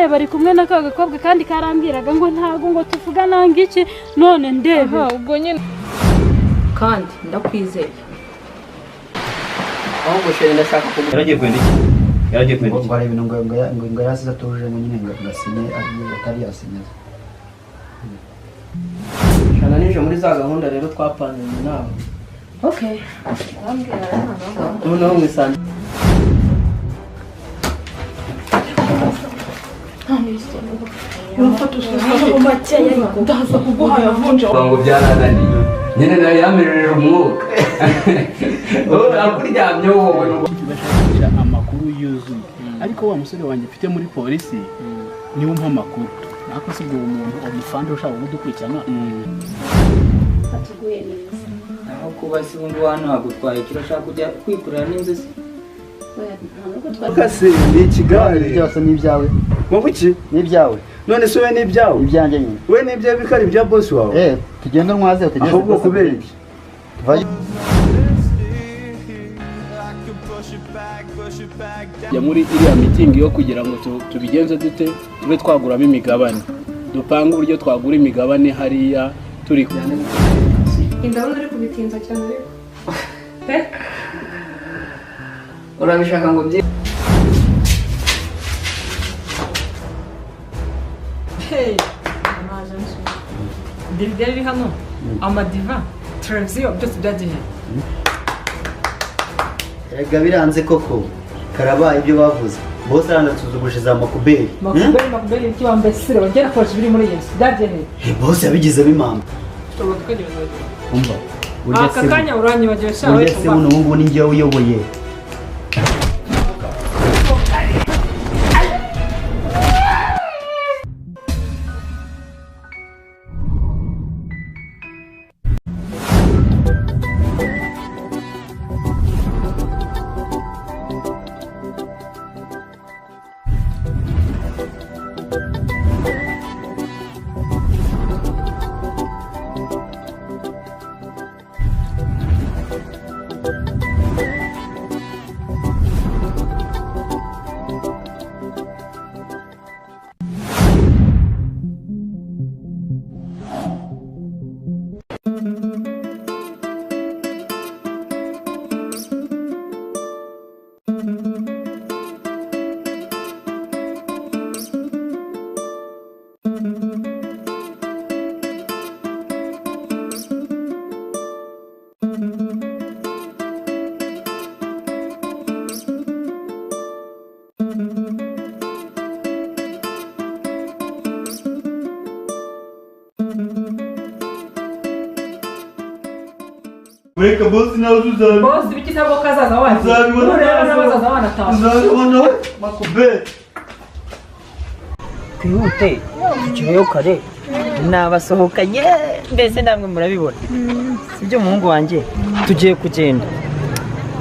Bari kumwe na ka gakobwa kandi karambwiraga ngo ntago ngo tuvugana ngiki none ndebe. Aha ubwo nyine kandi ndakwizeye. Ahubwo chéri, ndashaka kugura. Yaragiye kwenda iki? Yaragiye kwenda iki? Ngo arebe ngo yarasize atujuje, ngo nyine ngo asinye atari yasinye. Shana nije muri za gahunda rero twapanze mu nama. Okay. Arambwira nta gahunda. Noneho mwisanze. Ndaza kuguha yavunje. Ngo byarananiye nyine, nawe yamejeje umwuka akuryamye wowe. Tugashakisha amakuru yuzuye, ariko wa musore wanjye mfite muri polisi niwe umpa amakuru. Ariko si ubwo umuntu umufande ushaka kudukurikirana? Atuguye neza. Aho kuba se ubu ngubu hano hagutwaye icyo urashaka kujya kwikurira n'inzu se? Oya, nta nubwo twari. Kase ni ikigare. Byose ni ibyawe. Wowe iki? Ni ibyawe. None se wowe ni ibyawe? Ibyanjye nyine. Wowe ni ibyawe bikari ibya bosi wawe? Eh, tugende ntwaze utegereze. Ahubwo kubera iki? Vayo. Jya muri iriya mitingi yo kugira ngo tubigenze dute, tube twaguramo imigabane, dupange uburyo twagura imigabane hariya turi. Ndabona uri kubitinza cyane ariko pe. Urabishaka ngo byi Hey, DVD iri hano, amadiva, televiziyo, byose byagiye. Erega biranze koko, karabaye ibyo bavuze. Bose aranasuzuguje za makuberi. Makuberi, makuberi iki wambesire wagera koresha ibiri muri iyi nzu byagiye? Bose yabigizemo impamvu. Tuba tukagira. Umva, burya Aka se kanya uranyibagiwe sha. Burya se buno ubu ngubu ni njyewe uyoboye. Reka bosi nawe uzabibona. Bosi biki? Ntabwo kazaza wagiye. Uzabibona. Nureba n'abazaza wanatashye. Uzabibona makuberi. Twihute tugereyo kare, nabasohokanye mbese namwe murabibona, sibyo muhungu wanjye? Tugiye kugenda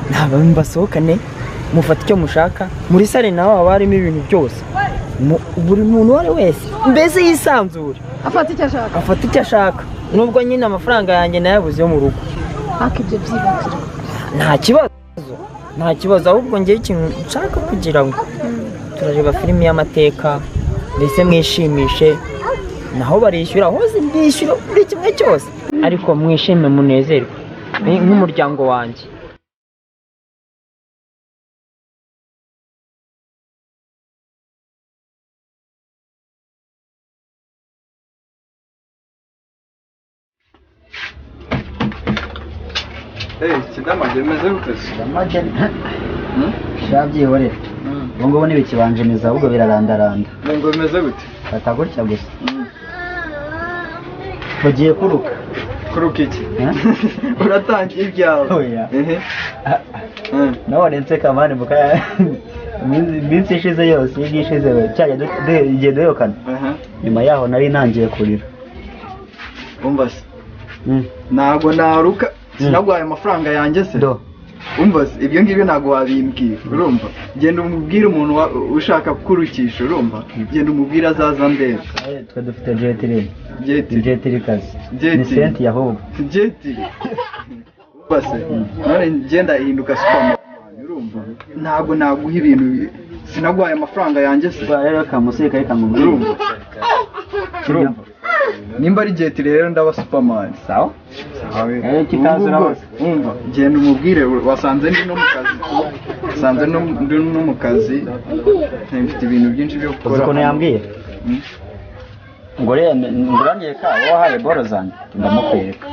ntabwo mbasohokane, mufata icyo mushaka muri sale, naho haba harimo ibintu byose. Buri muntu uwo ari wese mbese yisanzure. Afata icyo ashaka. Afata icyo ashaka, nubwo nyine amafaranga yanjye nayabuze yo mu rugo. Ariko ibyo byibagirwa. Nta kibazo, nta kibazo. Ahubwo ngewe ikintu nshaka kugira ngo turareba filimi y'amateka, mbese mwishimishe. Naho barishyura hose, mbishyura buri kimwe cyose, ariko mwishime munezerwe ni nk'umuryango wanjye. Kidamage, bimeze gute se? Amajyane sha, byihorere. Ubu ngubu ntibikibanjimiza, ahubwo birarandaranda. Ngo bimeze gute? Fata gutya gusa, ugiye kuruka. Kuruka iki? Uratangiye ibyawe. Oya. None nseka mani muka iminsi ishize yose, iyi ngiyi ishize we cyajya igihe duherukana, nyuma yaho nari ntangiye kurira. Umva se, ntabwo naruka, sinaguhaye amafaranga yanjye se? Umva se, ibyo ngibyo ntabwo wabimbwira, urumva? Genda umubwire umuntu ushaka kukurukisha, urumva? Genda umubwire azaza ndebe. Twe dufite jetiri. Jetiri. Jetiri kazi. Jetiri. Ni senti ahubwo. Jetiri. Umva se, none genda ihinduka superman, urumva? Ntabwo naguha ibintu. Sinaguhaye amafaranga yanjye se. Rero kamusirikare kamubwira. Urumva? Nimba ari Jet rero ndaba Superman. Sawa? Sawa. Kitazi urabaza. Umva, genda umubwire wasanze ndi no mu kazi. Wasanze ndi no mu kazi. Mfite ibintu byinshi byo gukora. Uzi ukuntu yambwiye? Ngo rero nguranyereka wowe wahaye boro zanjye ndamukwereka.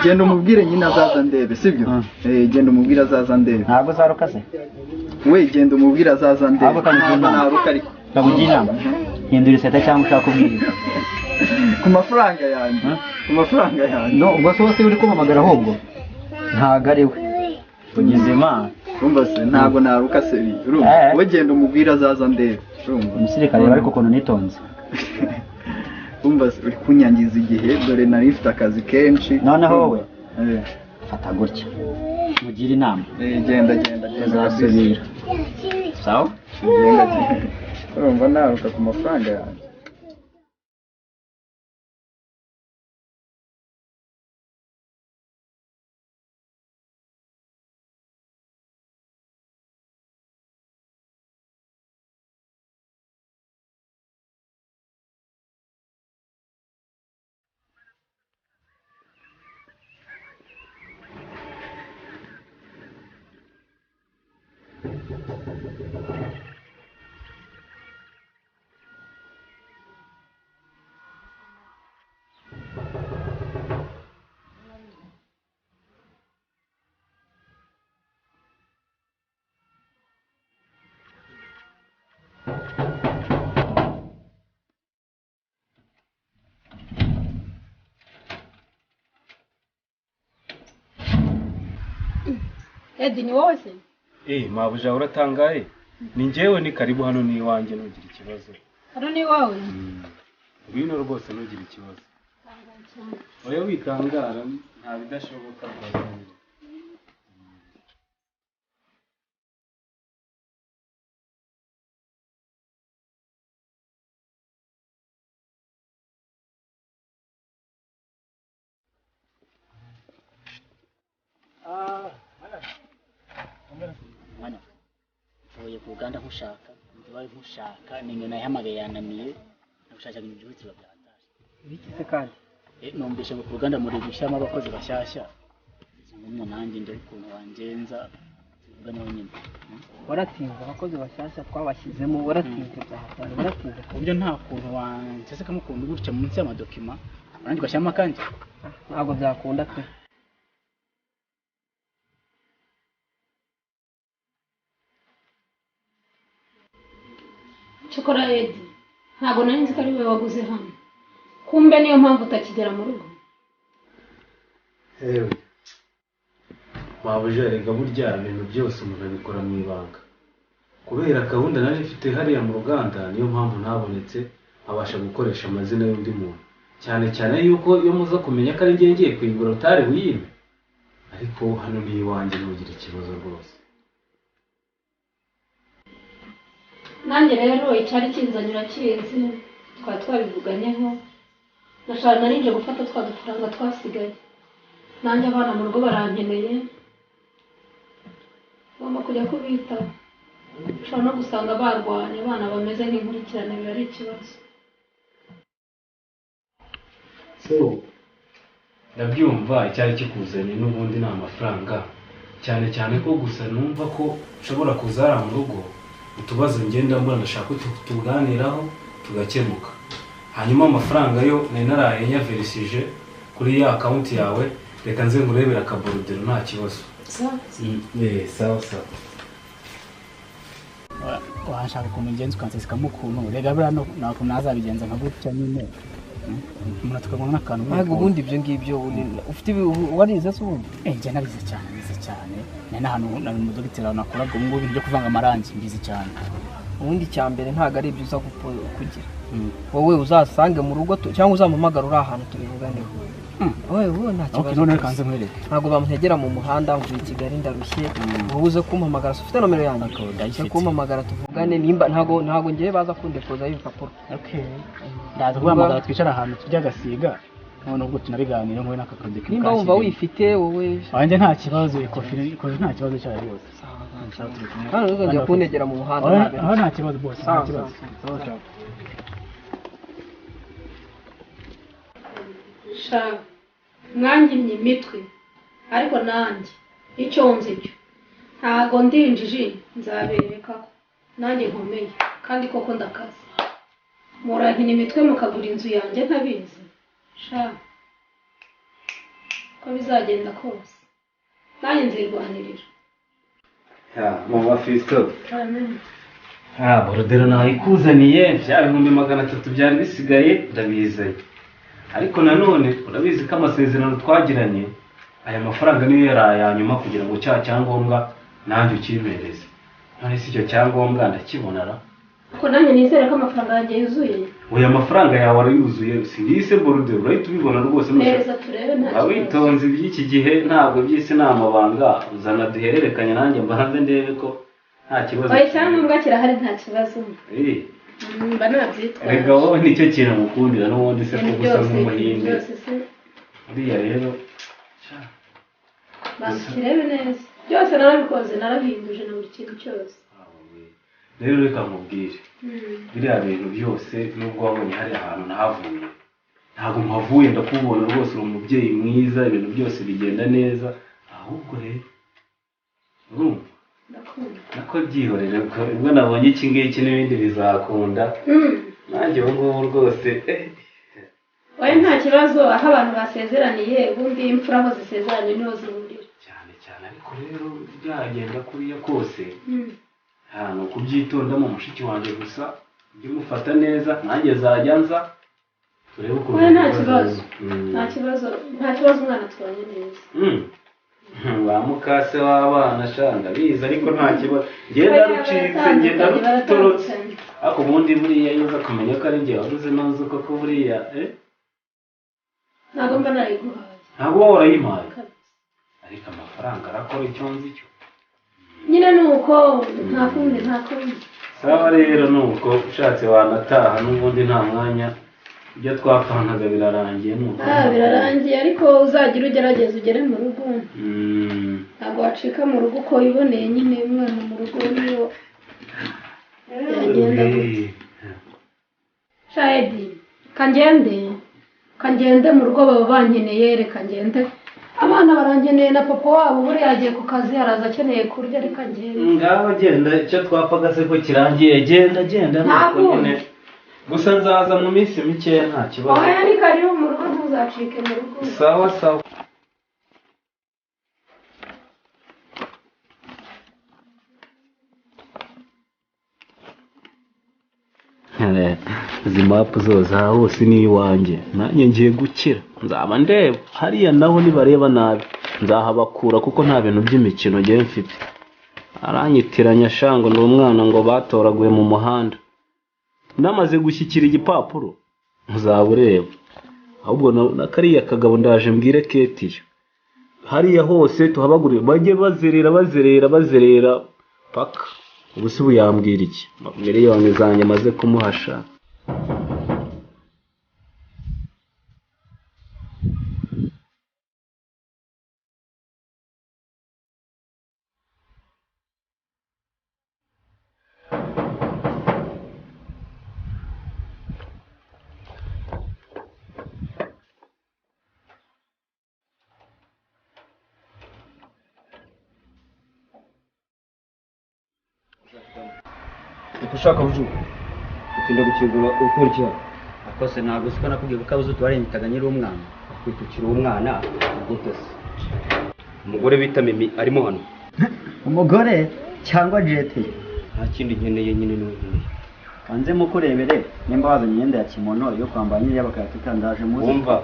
Genda umubwire nyine azaza ndebe, sibyo? Genda umubwire azaza ndebe. Ntabwo uzaruka se? We genda umubwire azaza ndebe. Ntabwo naruka ariko. Ndakugira inama. Hindura iseta cyangwa ushaka ubwiza. Ku mafaranga yanjye. Ku mafaranga yanjye. No, ubwo se wose uri kumpamagara ahubwo? Ntabwo ari we. Ugize Imana. Urumva se ntabwo naruka se bi. Urumva? We genda umubwire azaza ndebe. Urumva? Umusirikare ariko ukuntu nitonze. Umva se uri kunyangiza igihe dore nari mfite akazi kenshi. Noneho wowe fata gutya. Mugire inama. Genda genda genda. Uzasubira. Sawa? Genda genda. Urumva naruka ku mafaranga yanjye. Edi ni wowe se? Mabuja uratangaye? Ni njyewe, ni karibu hano ni iwanjye ntugire ikibazo. Hano ni iwawe? Ngwino rwose ntugire ikibazo. Oya wikangara nta bidashoboka rwose. Mwana mvuye ku ruganda nkushaka, ntibaye nkushaka, nimero nayihamagaye yananiye, nagushakaga ibintu byihutirwa byatashye. Ibiki se kandi? Numvise ngo ku ruganda muri gushyiramo abakozi bashyashya. Ngumwe nanjye ndebe ukuntu wangenza tuvuganeho nyine. Waratinze, abakozi bashyashya twabashyizemo, waratinze byahatari, waratinze. Ku buryo nta kuntu wansesekamo ukuntu gutya munsi y'amadokima, nanjye ugashyiramo akanjye. Ntabwo byakunda pe. Cyokora Edi, ntabwo nari nzi ko ari wowe waguze hano. Kumbe niyo mpamvu utakigera mu rugo. Ewe mabuja, erega burya ibintu byose umuntu abikora mu ibanga. Kubera gahunda nari mfite hariya mu ruganda, niyo mpamvu ntabonetse abasha gukoresha amazina y'undi muntu. Cyane cyane yuko iyo muza kumenya ko ari njye ngiye kuyigura utari buyime. Ariko hano ni iwanjye ntugire ikibazo rwose. Nanjye rero icyari kinzanye urakizi, twari twabivuganyeho. Nashaka narinje gufata twa dufaranga twasigaye. Nanjye abana mu rugo barankeneye, ngomba kujya kubitaho. Ushobora no gusanga barwanye, abana bameze nk'inkurikirane, biba ari ikibazo. So ndabyumva icyari kikuzanye n'ubundi ni amafaranga, cyane cyane ko gusa numva ko nshobora kuzara mu rugo utubazo ngenda mbona ndashaka tuganiraho tugakemuka. Hanyuma amafaranga yo nari naraye nyaverisije kuri ya account yawe, reka nze ngurebera akaborudero nta kibazo. Sawa sawa. Washaka kumugenza ukansesekamo ukuntu, rega buriya ntabwo nazabigenza nka gutya nyine. Umuntu tukabona n'akantu. Ntabwo ubundi ibyo ngibyo ufite warize se ubundi? Njye narize cyane, nize cyane. Nari n'ahantu nari umudogiteri nakoraga ubu ngubu ibintu byo kuvanga amarangi mbizi cyane. Ubundi icya mbere ntabwo ari ibyo uza kugira. Wowe uzasange mu rugo cyangwa uzampamagara uri ahantu tubivuganeho. Wowe nta kibazo. None reka nze nkwereke. Ntabwo bamutegera mu muhanda mvuye i Kigali ndarushye. Wowe uze kumpamagara, ufite nomero yanjye? Uze kumpamagara tuvugane, nimba ntabwo ngiye baza kundepozaho ibipapuro. Ndaza kuguhamagara twicara ahantu turya agasiga, none ubwo tunabiganira nkuwe n'aka kazi. Nimba wumva wifite wowe. Wanjye nta kibazo, ikofi nta kibazo cyayo rwose. Hano uzongera kuntegera mu muhanda. Aho nta kibazo bose, nta kibazo. Sawa sawa. Sha mwanginnye imitwe, ariko nanjye icyo nzi cyo ntago ndi injiji, nzabereka ko nanjye nkomeye kandi koko ndakaze. Murankina imitwe mukagura inzu yanjye ntabizi. Sha ko bizagenda kose nanjye nzirwanirira. Mama Fiston, borudero nayikuzaniye, bya 300,000 byari bisigaye ndabizanye. Ariko nanone urabizi ko amasezerano twagiranye aya mafaranga niyo yari aya nyuma kugira ngo cya cyangombwa nanjye ukimpereze. None si icyo cyangombwa ndakibonara? Ko nanjye nizere ko amafaranga yanjye yuzuye. Oya, amafaranga yawe arayuzuye, singise borudero urahita ubibona rwose. Neza turebe nta kibazo. Witonze iby'iki gihe ntabwo by'isi ni amabanga, uzana duhererekanye nanjye mbanze ndebe ko nta kibazo. Oya, icyangombwa kirahari nta kibazo. Mba nabyitwaje. Rega wowe nicyo kintu mukundira n'ubundi se ko gusa nk'umuhinde. Uriya rero bakirebe neza. Byose narabikoze, narabihinduje na buri kintu cyose. Rero reka nkubwire, biriya bintu byose nubwo wabonye hari ahantu nahavuye, ntabwo mpavuye, ndakubona rwose uri umubyeyi mwiza, ibintu byose bigenda neza. Ahubwo rero urumva nako byihorere, ubwo nabonye iki ngiki n'ibindi bizakunda. Nanjye ubu ngubu rwose oya nta kibazo, aho abantu basezeraniye ubundi imfura aho zisezeranye niho zihurira cyane cyane. Ariko rero byagenda kuriya kose ni ukubyitondamo mushiki wanjye gusa, ujye umufata neza, nanjye zajya nza turebe ukuntu. Oya nta kibazo, nta kibazo, nta kibazo, umwana tubanye neza. Ba mukase w'abana sha ndabizi, ariko nta kibazo, ngenda rucitse, ngenda rutorotse. Ariko ubundi buriya iyo uza kumenya ko ari njye waguze ntuzi koko buriya ntabwo mba narayiguhaye. Ntabwo wowe warayimpaye, ariko amafaranga arakora icyo nzi cyo nyine nuko nta kundi, nta kundi. Sawa rero nuko ushatse wanataha n'ubundi nta mwanya, ibyo twapfanaga birarangiye nuko. Birarangiye, ariko uzagira ugerageza ugere mu rugo. Ntabwo wacika mu rugo uko wiboneye nyine, umwana mu rugo niyo yagenda gute. Shahidi, kangende mu rugo baba bankeneye, reka ngende. Abana barangeneye na papa wabo buriya yagiye ku kazi, araza akeneye kurya, reka ngende. Ngaho genda, icyo twapfaga se ko kirangiye, genda genda nuko nyine. Gusa nzaza mu minsi mike nta kibazo. Oya ni karibu mu rugo, ntuzacike mu rugo. Sawa sawa. Izi mapu zose aha hose ni iwanjye, nanjye ngiye gukira, nzaba ndeba hariya naho nibareba nabi nzahabakura, kuko nta bintu by'imikino ngiye mfite. Aranyitiranya shango ni umwana ngo batoraguye mu muhanda. Namaze gushyikira igipapuro nzaba ureba. Ahubwo na kariya kagabo ndaje mbwire Ketiya, hariya hose tuhabagurire, bajye bazerera bazerera bazerera paka. Ubu se yambwira iki? Miliyoni zanjye maze kumuhasha. Ushaka bujugu utinda gukingura ukora iki hano? Akose ntabwo siko nakubwiye ko kabuze utubarengitaga nyiri umwana. Kwitukira umwana gute se? Umugore bita Mimi arimo hano. Umugore cyangwa jete? Nta kindi nkeneye nyine niwe nkeneye. Kanze mukurebere nimba wazanye imyenda ya kimono yo kwambara nyine y'abakayatutangaje muzi. Wumva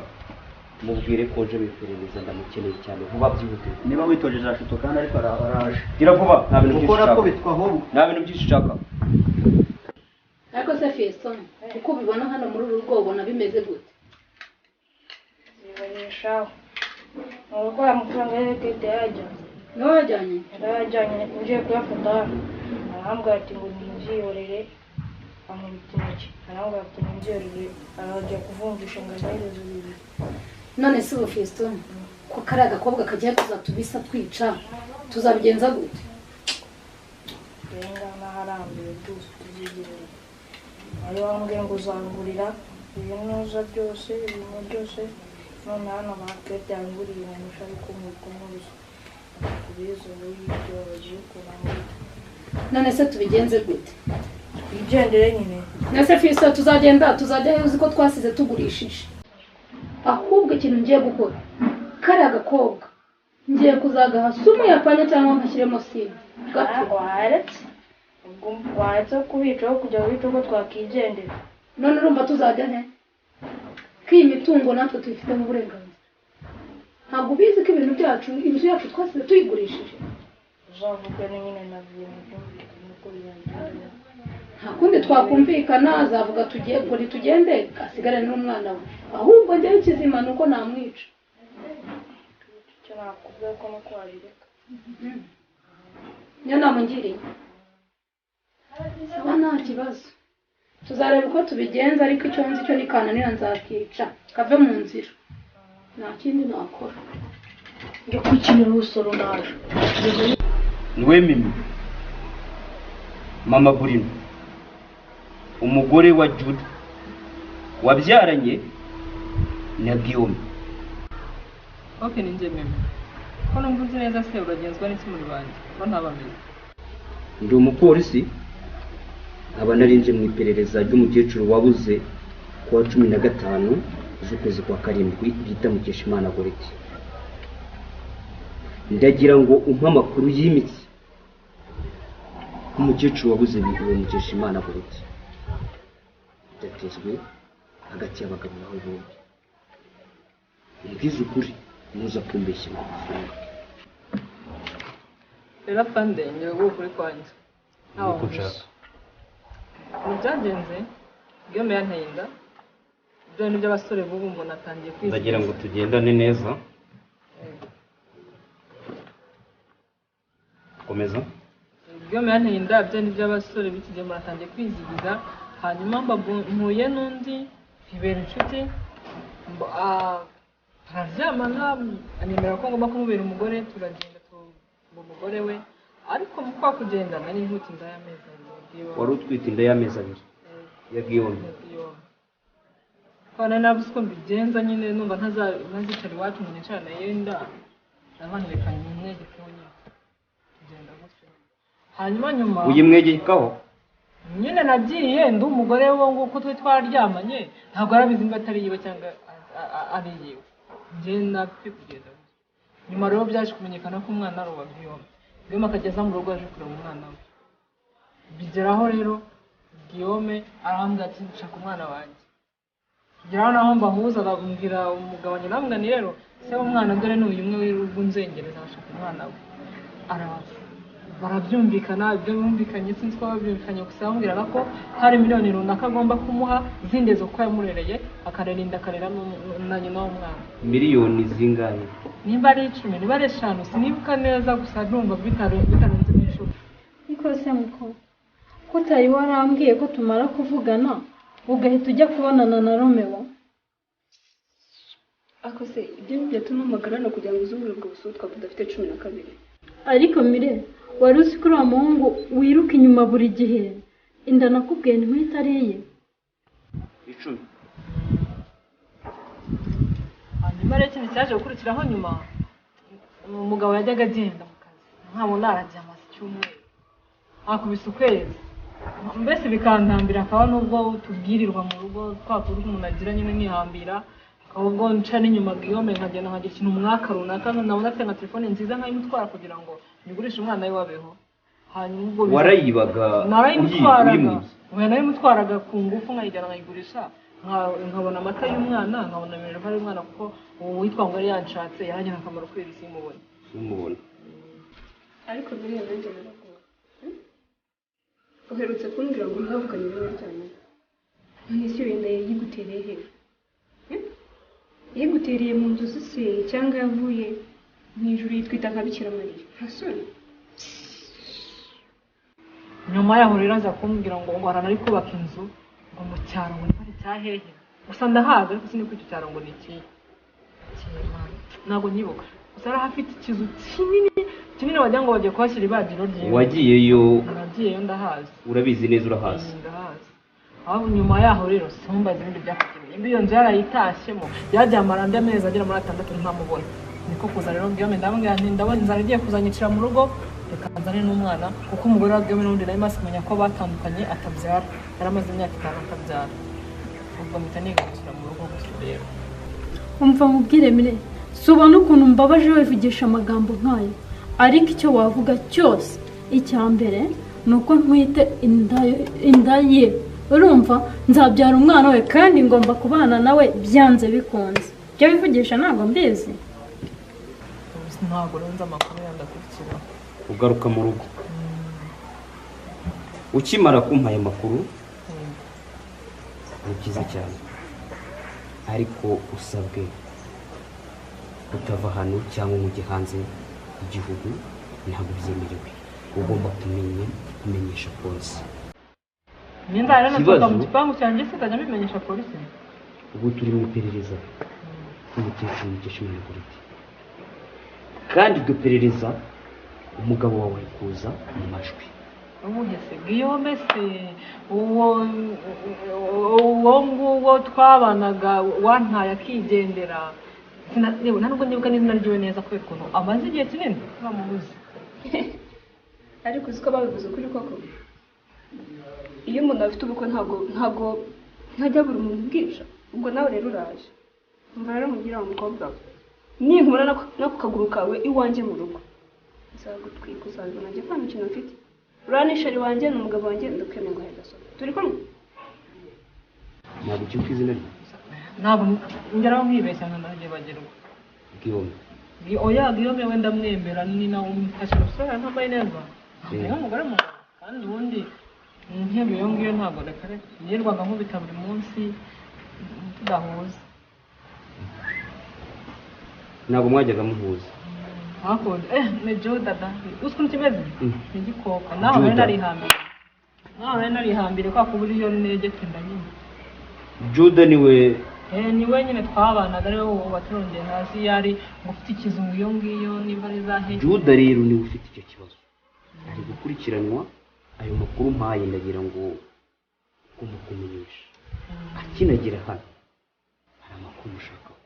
mubwire ko nje biperereza ndamukeneye cyane vuba byihutirwa. Niba witojeje arashuto kandi ariko araje. Gira vuba nta bintu byinshi Ukora nshaka. ko bitwa ahubwo. Nta bintu byinshi nshaka. Ariko se Fiston, uko ubibona hano muri uru rugo ubona bimeze gute? Zibarishaho. Mu rugo amafaranga y'Kete yarajyanye. Niwe wajyanye? Yarajyanye ngiye kuyafata hano. Arambwira ati ngo nimbyihorere, ankubita intoki. Arambwira ati nimbyihorere, arajya kuvunjisha ngo azahereze bibiri. None se ubu Fiston, ko kariya gakobwa kagiye kuzatubisa twica, tuzabigenza gute? Renga n'aharambuye rwose tuzigerera. Wari wambwiye ngo uzangurira ibinuza byose, ibintu byose, none hano bakete yanguriye umusha ariko nk'uko tubizi ubu ibyo bagiye kurangura. None se tubigenze gute? Twigendere nyine. Nese Fiston tuzagenda tuzajya uzi ko twasize tugurishije. Ahubwo ikintu ngiye gukora kariya gakobwa ngiye kuzagaha sumu ya panya cyangwa nkashyiremo sima. Waretse waretse kubicaho kujya wica uko twakigendera. None urumva tuzajya he? Ko iyi mitungo natwe tuyifitemo uburenganzira. Ntabwo ubizi ko ibintu byacu inzu yacu twasize tuyigurishije. Uzavugane nyine na bintu byumvikane uko bizagenda. Nta kundi twakumvikana azavuga tugiye ngo ntitugende asigare n'umwana we. Ahubwo njyewe ikizima ni uko namwica. Icyo nakubwiye ko nuko wabireka. Niyo nama ngiriye. Sawa nta kibazo. Tuzareba uko tubigenza ariko icyo nzi cyo ni kananira nzakica kave mu nzira. Nta kindi nakora. Njye kwikinira urusoro naje. Niwe Mimi. Mama Burino. Umugore wa Jude wabyaranye na Guillaume. Okay, ninjye Mimi. Ko numva uzi neza se uragenzwa n'iki muri banjye? Ko ntabamenye. Ndi umupolisi nkaba narinje mu iperereza ry'umukecuru wabuze kuwa 15 z'ukwezi kwa 7 bita Mukeshimana Goreti. Ndagira ngo umpe amakuru yimitse umukecuru wabuze uwo Mukeshimana Goreti. Yatezwe hagati y'abagabo bawe bombi. Umbwize ukuri ntuza kumbeshya ngo ngufunge. Rero afande ngiye guha ukuri kwanjye. Niko nshaka. Mu byagenze Guillaume yanteye inda. Ibyo bintu by'abasore b'ubu mbona atangiye kwizihiza. Ndagira ngo tugendane neza. Komeza. Guillaume yanteye inda, ibyo bintu by'abasore b'iki gihe mbona atangiye kwizihiza. Hanyuma mpuye n'undi ntibera inshuti turaryamana anemera ko ngomba kumubera umugore turagenda tuba umugore we ariko mu kwa kugenda nari nkuti inda y'amezi abiri. Wari utwite inda y'amezi abiri ya Guillaume. Kwa nari nabuze uko mbigenza nyine numva ntazicara iwacu ngo nicarane yenda ndavanireka nyimwegekeho nyine tugenda gutyo. Hanyuma nyuma uyimwegekaho nyine nagiye ndi umugore we nguko twe twaryamanye ntabwo arabizi niba atari yiwe cyangwa ari yiwe. Njye napfe kugenda gutyo. Nyuma rero byaje kumenyekana ko umwana ari uwa Guillaume. Guillaume akageza mu rugo aje kureba umwana we. Bigeraho rero Guillaume arambwira ati nshaka umwana wanjye. Bigeraho naho mbahuza arambwira umugabo wanjye arambwira ni rero se w'umwana dore ni uyu umwe w'urugo unzengereza ashaka umwana we. Araza. Barabyumvikana ibyo bumvikanye sinzi ko babyumvikanye gusa bambwiraga ko hari miliyoni runaka agomba kumuha zindezo kuko yamurereye akararinda akarera na nyina w'umwana. Miliyoni zingahe? Nimba ari 10 niba ari 5 sinibuka neza gusa ndumva bitarenze n'icumi. Niko se muko ko utari warambwiye ko tumara kuvugana ugahita ujya kubonana na Romeo? Ako se ibyo byatuma mpamagara kugira ngo uzungure ubwo busutwa budafite 12. Ariko Mire wari uzi ko uriya muhungu wiruka inyuma buri gihe inda nakubwiye ntwite ari iye. 10. Hanyuma rero ikintu cyaje gukurikiraho nyuma umugabo yajyaga agenda mu kazi nkabona aragiye amaze icyumweru akubise ukwezi mbese bikantambira akaba nubwo tubwirirwa mu rugo twakuru umuntu agira nyine nkihambira ahubwo nca n'inyuma Guillaume nkagenda nkagira ikintu umwaka runaka nabona afite nka telefone nziza nkayimutwara kugira ngo nyigurishe umwana we wabeho. Hanyuma ubwo warayibaga narayimutwaraga oya narayimutwaraga ku ngufu nkayijyana nkayigurisha nkabona amata y'umwana nkabona minerval y'umwana kuko uwo witwa ngo yari yanshatse yaragena akamaro kwezi simubone. Simubone. Ariko buriya nanjye naragowe. Uherutse kumbwira ngo mwavuganye n'abaryamye. None se iyo nda yayigutereye he? Yayigutereye mu nzu se cyangwa yavuye mu ijuru yitwita nka Bikira Mariya? Nta soni. Nyuma yaho rero aza kumbwira ngo ngo ari kubaka inzu ngo mu cyaro ngo ni cyahehe gusa ndahaza ariko sinibuka icyo cyaro ngo ni ikihe ntabwo nyibuka. Gusa yari afite ikizu kinini kinini wagira ngo bagiye kuhashyira ibagiro ryiwe. Wagiyeyo? Nagiyeyo, ndahazi. Urabizi neza, urahazi? Ndahazi. Aho nyuma yaho rero simbaza ibindi byakurikiye. Nimba iyo nzu yarayitashyemo, yagiye amara andi amezi agera muri 6 ntamubona. Niko kuza rero Guillaume, ndamubwira nti ndabona inzara igiye kuzanyicira mu rugo, reka nzane n'umwana, kuko umugore wa Guillaume n'ubundi nari maze kumenya ko batandukanye atabyara, yari amaze imyaka 5 atabyara. Ubwo mpita nigarukira mu rugo gutyo rero. Umva mubwire mire, si ubona ukuntu mbabaje wivugisha amagambo nk'ayo, ariko icyo wavuga cyose, icya mbere ni uko ntwite inda ye, urumva nzabyara umwana we kandi ngomba kubana nawe byanze bikunze. Ibyo wivugisha ntabwo mbizi. Ntabwo nzi amakuru yandi akurikira. Ugaruka mu rugo ukimara kumpa aya makuru ni byiza cyane, ariko usabwe kutava hano cyangwa ngo ujye hanze y'igihugu, ntabwo byemerewe. Ugomba kumenyesha polisi. Ninda rero nasohoka mu gipangu cyanjye sinzajya mbimenyesha polisi. Ubu turi mu iperereza ry'umukecuru Mukeshimana Goreti, kandi iryo perereza umugabo wawe ari kuza mu majwi. Ubuhe se Guillaume se uwo nguwo twabanaga wantaye akigendera, nta nubwo nibuka n'izina ryiwe neza kubera ukuntu amaze igihe kinini bamubuze. Ariko uzi ko babivuze ukuri koko, iyo umuntu afite ubukwe ntabwo ntajya buri muntu ubwisha. Ubwo nawe rero uraje, umva rero mubwira wa mukobwa we, ninkura n'ako kaguru kawe iwanjye mu rugo nzagutwika, uzabibona njye nta mikino mfite. Uriya ni sheri wanjye, ni umugabo wanjye, ndakwemeye ngo ahita turi kumwe. Ntabwo ukibuka izina rye? Ntabwo ngeraho nkibeshya nkanagibagirwa. Guillaume. Oya Guillaume we ndamwemera, ni nawe umufashe umusore ntambaye neza, ntambaye nk'umugore mu kandi ubundi intebe iyo ngiyo ntabwo reka reka nirwaga nkubita buri munsi tudahuza. Ntabwo mwajyaga muhuza? Hakonje ni Juda da, uzi ukuntu kimeze ni igikoko. Nawe nari narihambire kwa kubura iyo negetse inda nyine. Juda niwe? Ni we nyine twabanaga, ari we waturongeye hasi, yari ngo ufite ikizungu iyo ngiyo niba ari za he. Juda rero niwe ufite icyo kibazo, ari gukurikiranwa. Ayo makuru mpaye ndagira ngo ugomba kumenyesha akinagera hano hari amakuru ushakaho.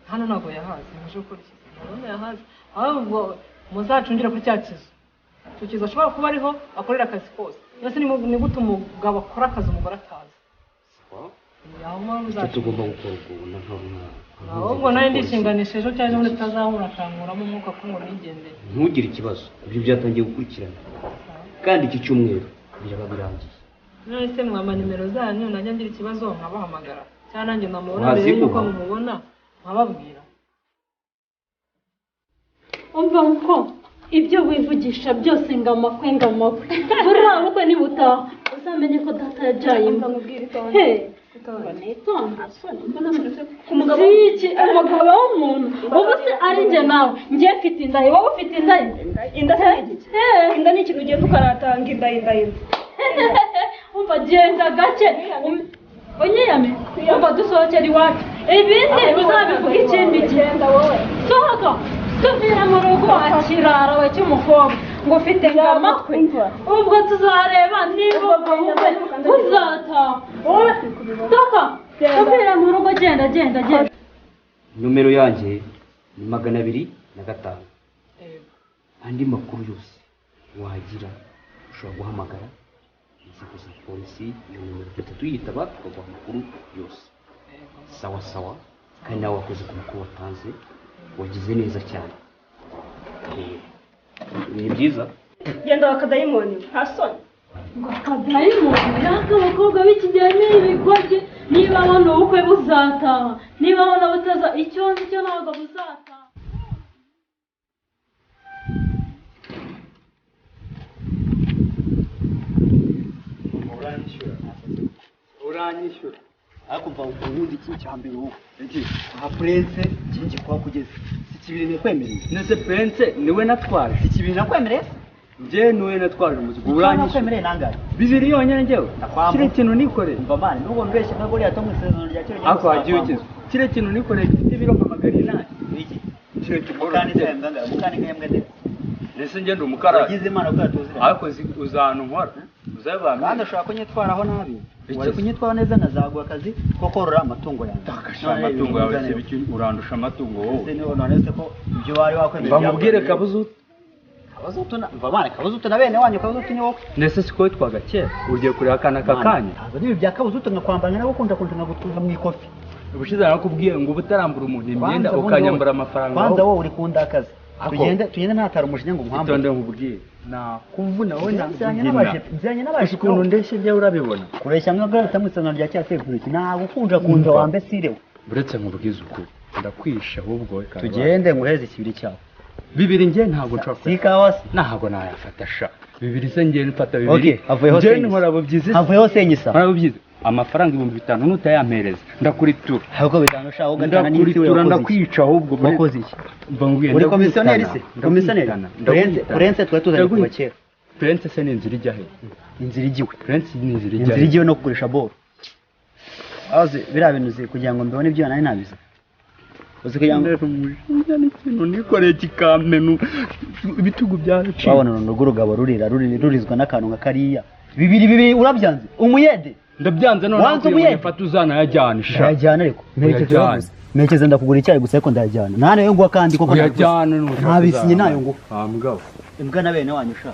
Hano ntabwo yahaze, muje gukora ikizu ntabwo yahaze, ahubwo muzacungire kuri cya kizu. Icyo kizu ashobora kuba ariho akorera akazi kose. Mbese ni gute umugabo akora akazi umugore atazi? Icyo tugomba gukora ubwo ahubwo nawe ndishinganisha ejo cyangwa ejo tutazahura akankuramo umwuka ko ngo nigendere. Ntugire ikibazo, ibyo byatangiye gukurikirana kandi iki cyumweru biraba birangiye. None se mwama nimero zanyu najya ngira ikibazo nkabahamagara, cyangwa nanjye namubona mbere yuko mumubona nkababwira. Umva muko ibyo wivugisha byose ngo amakwe ngo amakwe, buriya bukwe nibutaha uzamenye ko data yabyaye imbwa. Umugabo w'umuntu ubu se ari njye nawe, njye mfite inda, wowe ufite inda. Inda se ni iki? Inda ni ikintu ugenda ukaratanga inda inda inda. Umva genda gake unyiyame, umva dusohokera iwacu, ibindi uzabivuga ikindi gihe. Sohoka tuvira mu rugo akirara we cy'umukobwa ngo ufite amatwi, ubwo tuzareba niba ubwo bukwe buzataha. Sohoka tuvira mu rugo, genda genda genda. Nomero yanjye ni 205. Andi makuru yose wagira ushobora guhamagara inzego za polisi, iyo nomero duhita tuyitaba tukaguha amakuru yose. Sawa sawa, kandi nawe wakoze ku makuru watanze, wagize neza cyane. Ni byiza. Genda wakadayimoni, nta soni. Ngo akadayimoni, yaka abakobwa b'iki gihe ni ibigoryi, niba abona ubukwe buzataha, niba abona butaza, icyo nzi cyo ntabwo buzataha. Uranyishyura ariko mva ubundi iki cya mbere wowe aha Prince kingi kwa kugeza si kibiri nakwemereye. Nese Prince niwe natwaje? Si kibiri nakwemereye se? Njye niwe natwaje umuzigo. Uranyishyura nakwemereye nangahe? Bibiri yonyine njyewe. Kire kintu nikoreye. Umva mani nubwo mbeshye nka Goliath mu isezerano rya kera. Ako wagiye ukize. Kire kintu nikoreye gifite ibiro nka 800. kintu kigorora. Ndetse ngende umukarani. Wagize Imana ko yatuziranye. Ariko uzi ahantu nkora. Uzabana. Kandi ushobora kunyitwaraho nabi. Wari kunyitwaraho neza nkazaguha akazi ko korora amatungo yanjye. Takasha amatungo yawe se biki, urandusha amatungo wowe? Ese niho none se ko ibyo wari wakwemeye? Bamubwire Kabuzutu. Kabuzutu na mva Kabuzutu na bene wanyu, Kabuzutu ni wowe. Ndetse siko witwaga kera? Ugiye kureba akana aka kanya. Ntabwo n'ibi bya Kabuzutu nkakwambara nagukunda kunta nkagutuza mu ikofi. Ubushize narakubwiye ngo uba utarambura umuntu imyenda ukanyambura amafaranga. Kwanza wowe uri kundakaza. Tugende tugende, ntatara umujinya ngo nkwambure. Itonde nkubwire. Nakuvuna wowe. Nzanye n'abaje. Ukuntu ndeshye njyewe urabibona. Kureshya nka garata mu isangano rya cya sekuru, nagukunda kunda wambe sirewe. Uretse nkubwize ukuri, ndakwisha ahubwo wowe. Tugende nguheze ikibiri cyawe. Bibiri njye ntabwo nshobora. Si ikawa se? Ntabwo nayafata sha. Bibiri se njye mfata bibiri? Okay, avuyeho. Njye nkora bubyizi. Avuyeho senyisa. Nkora bubyizi. Amafaranga 5000 nutayampereza ndakuritura. Ahubwo bitanu sha, ugatana n'isi we. Ndakuritura, ndakwica ahubwo. Wakoze iki? Mva nkubwire. Uri komisiyoneri se? Komisiyoneri Prince, Prince twari tuzanye kuva kera. Prince se ni inzira ijya he? Inzira igiwe. Prince ni inzira ijya he? Inzira igiwe no kugurisha boro. Azi biriya bintu uzi kugira ngo mbibone ibyo nari nabize. Uzi kugira ngo umujinya n'ikintu nikoreye kikamenu ibitugu byaraciye. Wabona urundo rw'urugabo rurira rurizwa n'akantu nka kariya. Bibiri bibiri urabyanze? Umuyede. Ndabyanze none. Wanze umuyede? Mfata uzanayajyana sha. Ndayajyana ariko. Mperekeze baguze. Mperekeze ndakugura icyayi gusa ariko ndayajyana. Nta nayo nguha kandi koko. Uyajyana. Ntabisinye nayo nguha. Ah mugabo. Imbwa na bene wanyu sha.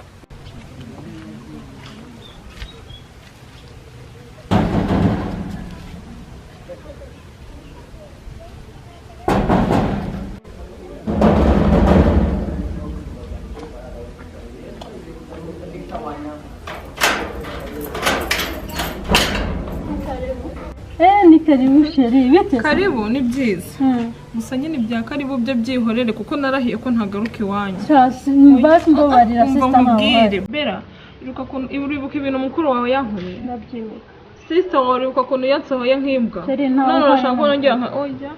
Ni karibu chérie, bite? Karibu ni byiza. Gusa nyine ibya karibu byo byihorere kuko narahiye ko ntagaruka iwanyu. Basi mbabarira sister. Nkubwire Bera, uribuka ibintu mukuru wawe yankoreye? Ndabyibuka. Sister wawe uribuka ukuntu yansohoye nk'imbwa? None urashaka ko nongera nka oya?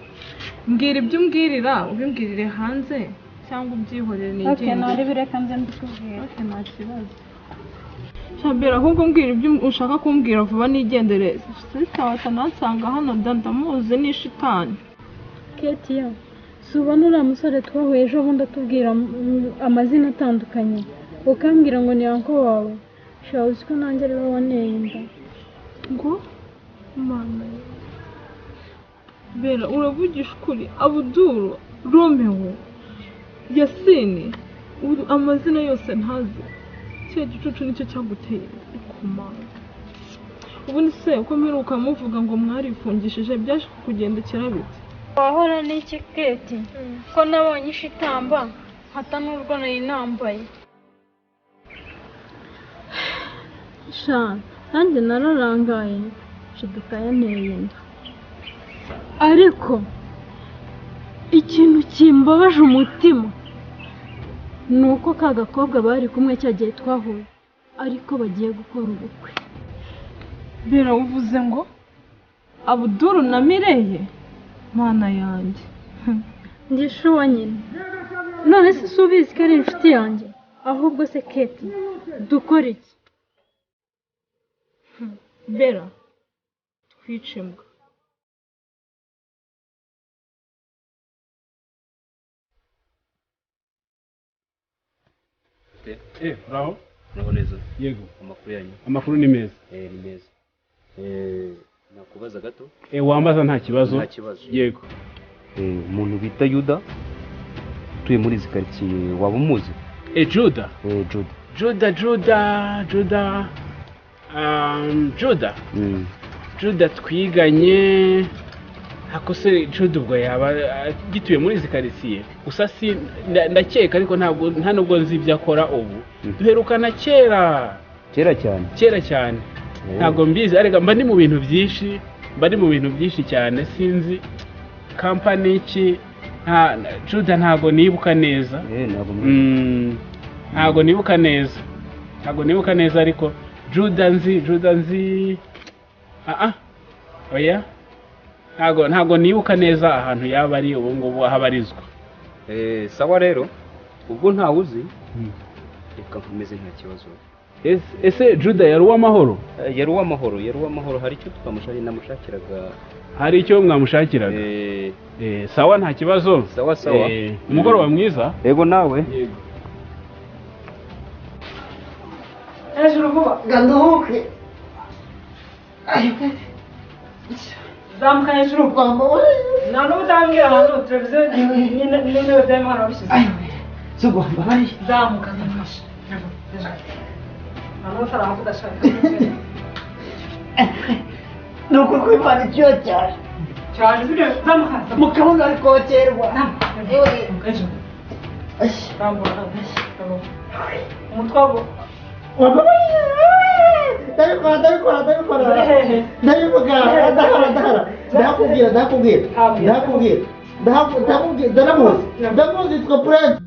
Mbwira ibyo umbwirira, ubimbwirire hanze cyangwa ubyihorere nigende. Okay, nari bireka nze mbikubwire. Okay, nta kibazo. Shabera, ahubwo mbwira ibyo ushaka kumbwira vuba nigendere. Sister watanansanga hano ndamuzi ni shitani. Ketia, subona uriya musore twahuye ejo bundi atubwira amazina atandukanye, ukambwira ngo ni uncle wawe. Sha uzi ko nanjye ari wowe wanteye inda. Ngo mana Bera, uravugisha ukuri? Abuduru, Romeo, Yasini, amazina yose ntazi. Cya gicucu nicyo cyaguteye ikomanga. Ubundi se uko mperuka muvuga ngo mwarifungishije byaje kukugendekera bite? Wahora n'iki Keti? Ko nabonye ishitamba hata n'urwo nari nambaye. Sha nanjye nararangaye nshiduka yanteye inda. Ariko ikintu kimbabaje umutima ni uko ka gakobwa bari kumwe cya gihe twahuye ariko bagiye gukora ubukwe. Bera, uvuze ngo Abuduru na Mireye? Mana yanjye. Ngishuwa nyine. None se si ubizi ko ari inshuti yanjye? Ahubwo se Keti, dukora iki? Bera, twice imbwa. Uraho? Uraho neza. Yego. Amakuru yanyu? Amakuru ni meza. Ni meza. Nakubaza gato? Wambaza nta kibazo. Nta kibazo. Yego. Umuntu bita Yuda utuye muri izi karitsiye waba umuzi? Juda? Juda. Juda, Juda, Juda. Juda. Juda twiganye. Ako se Juda ubwo yaba gituye muri izi karitsiye? Gusa si ndakeka ariko ntabwo nta nubwo nzi ibyo akora ubu. Duherukana kera. Kera cyane. Kera cyane. Ntabwo mbizi ariko mba ni mu bintu byinshi, mba ni mu bintu byinshi cyane sinzi company iki nta Juda ntabwo nibuka neza. Ntabwo nibuka neza. Ntabwo nibuka neza ariko Juda nzi, Juda nzi. Oya. Ntabwo nibuka neza ahantu yaba ari ubu ngubu aho abarizwa. Sawa rero ubwo ntawe uzi reka nkomeze nta kibazo. Ese Juda yari uw'amahoro? Yari uw'amahoro, yari uw'amahoro. Hari icyo twamushakira, namushakiraga. Hari icyo mwamushakiraga? Sawa, nta kibazo. Sawa sawa. Umugoroba mwiza. Yego nawe. Yego. Hejuru vuba. Ganduhuke. Zamuka hejuru. Nta n'ubu utambwira ahantu televiziyo n'intebe bya Imana wabishyize. Sugo mbabariye. Zamuka ndafashe. Nta n'ubu utarahavuga udashaka. Ni ukuri kw'Imana icyuya cyane. Cyaje sibyo? Zamuka. Mukabona ari kokerwa. Hejuru. Rambura. Umutwe wabo. Ndabikora, ndabikora, ndabikora. Ndabivuga, ndahara, ndahara. Ndakubwira, ndakubwira. Ndakubwira. Ndakubwira, ndamuzi. Ndamuzi yitwa Prince.